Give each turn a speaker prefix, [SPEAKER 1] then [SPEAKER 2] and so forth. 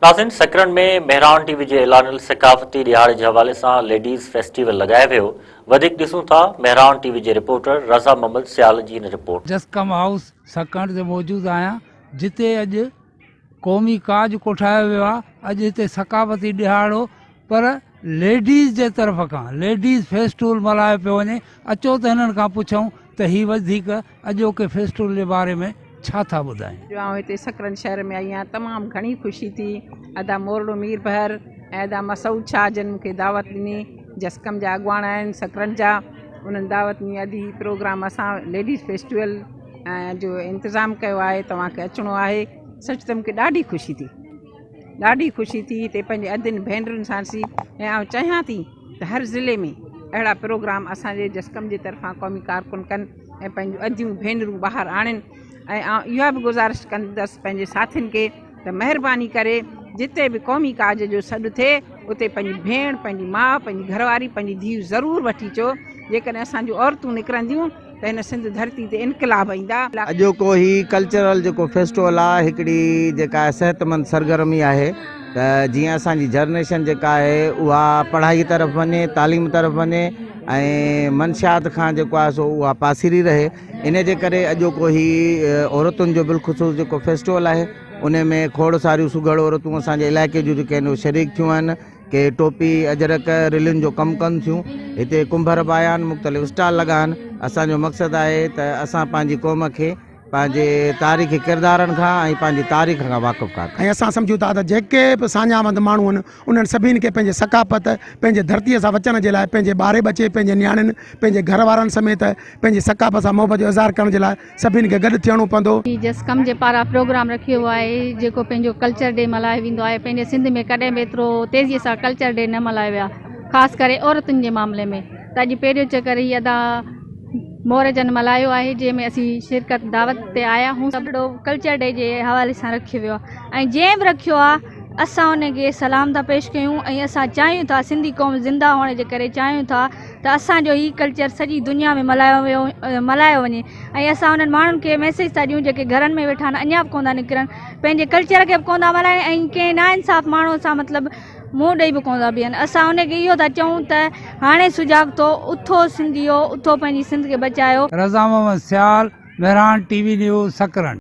[SPEAKER 1] ناظرين سڪرنڊ ۾ مهراڻ ٽي وي جي اعلانيل ثقافتي ڏهاڙي جي حوالي سان ليڊيز فيسٽيول لڳايو ويو وڌيڪ ڏسون ٿا مهراڻ ٽي وي جي رپورٽر رضا محمد سيال جي هن رپورٽ.
[SPEAKER 2] جسقم هائوس سڪرنڊ تي موجود آهيان جتي اڄ قومي ڪاڄ ڪوٺايو ويو آهي اڄ هتي ثقافتي ڏهاڙو پر ليڊيز جي طرف کان ليڊيز فيسٽول ملهايو پيو وڃي اچو ته هنن کان پڇون ته هي وڌيڪ اڄوڪي فيسٽول جي باري ۾ ڇا ٿا ٻڌائين.
[SPEAKER 3] جو آئون هتي سڪرنڊ شهر ۾ آئي آهيان تمام گهڻي خوشي ٿي ادا مورڙو ميربحر ۽ ادا مسعود شاهه جن مون کي دعوت ڏني جسقم جا اڳواڻ آهن سڪرنڊ جا انهن دعوت ڏني ادي هي پروگرام اسان ليڊيز فيسٽيول جو انتظام ڪيو آهي توهان کي اچڻو آهي سچ ته مون کي ڏاڍي خوشي ٿي ڏاڍي خوشي ٿي هتي پنهنجي ادين ڀينرن سان ڏسي ۽ آئون چاهيان ٿي ته هر ضلعي ۾ اهڙا پروگرام اسان جي جسقم جي طرفان قومي ڪارڪن ڪن ۽ پنهنجون اديون ڀينرون ٻاهر آڻين ۽ آئون اها به گذارش ڪندس پنهنجي ساٿين کي ته مهرباني ڪري جتي به قومي ڪاڄ جو سڏ ٿئي اتي پنهنجي ڀيڻ پنهنجي ماء پنهنجي گهر واري پنهنجي ڌيء ضرور وٺي اچو جيڪڏهن اسان جون عورتون نڪرنديون ته هن سنڌ ڌرتي تي انقلاب ايندا.
[SPEAKER 4] اڄوڪو هي ڪلچرل جيڪو فيسٽول آ هڪڙي جيڪا صحتمند سرگرمي آهي ته جيئن اسان جي جرنيشن جيڪا آهي اها پڙهائي طرف وڃي تعليم طرف وڃي ۽ منشيات کان جيڪو آهي سو اها پاسيري رهي ان جي ڪري اڄوڪو هي عورتن جو بالخصوص جيڪو فيسٽول آهي ان ۾ کوڙ ساريون سگهڙ عورتون اسان جي علائقي جون جيڪي آهن اهي شريڪ ٿيون آهن ڪي ٽوپي، اجرڪ، رلين جو ڪم ڪن ٿيون. هتي ڪنڀر به آيا آهن، مختلف اسٽال لڳا آهن. اسان جو مقصد آهي ته اسان پنهنجي قوم کي پنهنجي تاريخي ڪردارن کان ۽ پنهنجي تاريخ کان واقف ڪار ڪريون.
[SPEAKER 5] ۽ اسان سمجهون ٿا ته جيڪي به ساڃاهوند ماڻهو آهن انهن سڀني کي پنهنجي ثقافت، پنهنجي ڌرتيء سان وچن جي لاء پنهنجي ٻاري ٻچي، پنهنجي نياڻين، پنهنجي گهر وارن سميت پنهنجي ثقافت سان محبت جو اظهار ڪرڻ جي لاء سڀني کي گڏ ٿيڻو پوندو.
[SPEAKER 6] جسقم جي پاران پروگرام رکيو ويو آهي جيڪو پنهنجو ڪلچر ڊي ملهايو ويندو آهي پنهنجي سنڌ ۾ ڪڏهن به ايترو تيزي سان ڪلچر ڊي نه ملهايو ويو آهي خاص ڪري عورتن جي معاملي ۾ ته اڄ پهريون چڪر هي ادا مور جن ملهايو آهي جنهن ۾ اسين شرڪت دعوت تي آيا هون. سڀڙو ڪلچر ڊي جي حوالي سان رکيو ويو آهي ۽ جنهن به رکيو آهي اسان ان کي سلام ٿا پيش ڪيون ۽ اسان چاهيون ٿا سنڌي قوم زنده هئڻ جي ڪري چاهيون ٿا ته اسان جو هي ڪلچر سڄي دنيا ۾ ملهايو ويو ملهايو وڃي ۽ اسان انهن ماڻهن کي ميسيج ٿا ڏيون جيڪي گهرن ۾ ويٺا آهن اڃا به ڪونه ٿا نڪرن پنهنجي ڪلچر کي به ڪونه ٿا ملهائين ۽ ڪنهن نا انصاف ماڻهو سان مطلب منهن ڏئي به ڪونه ٿا بيهن اسان ان کي اهو ٿا چئون ته هاڻي سجاڳ ٿو اٿو سنڌيو اٿو پنهنجي سنڌ کي بچايو.
[SPEAKER 2] Raza Muhammad Sial, Mehran T V news, Sakrand.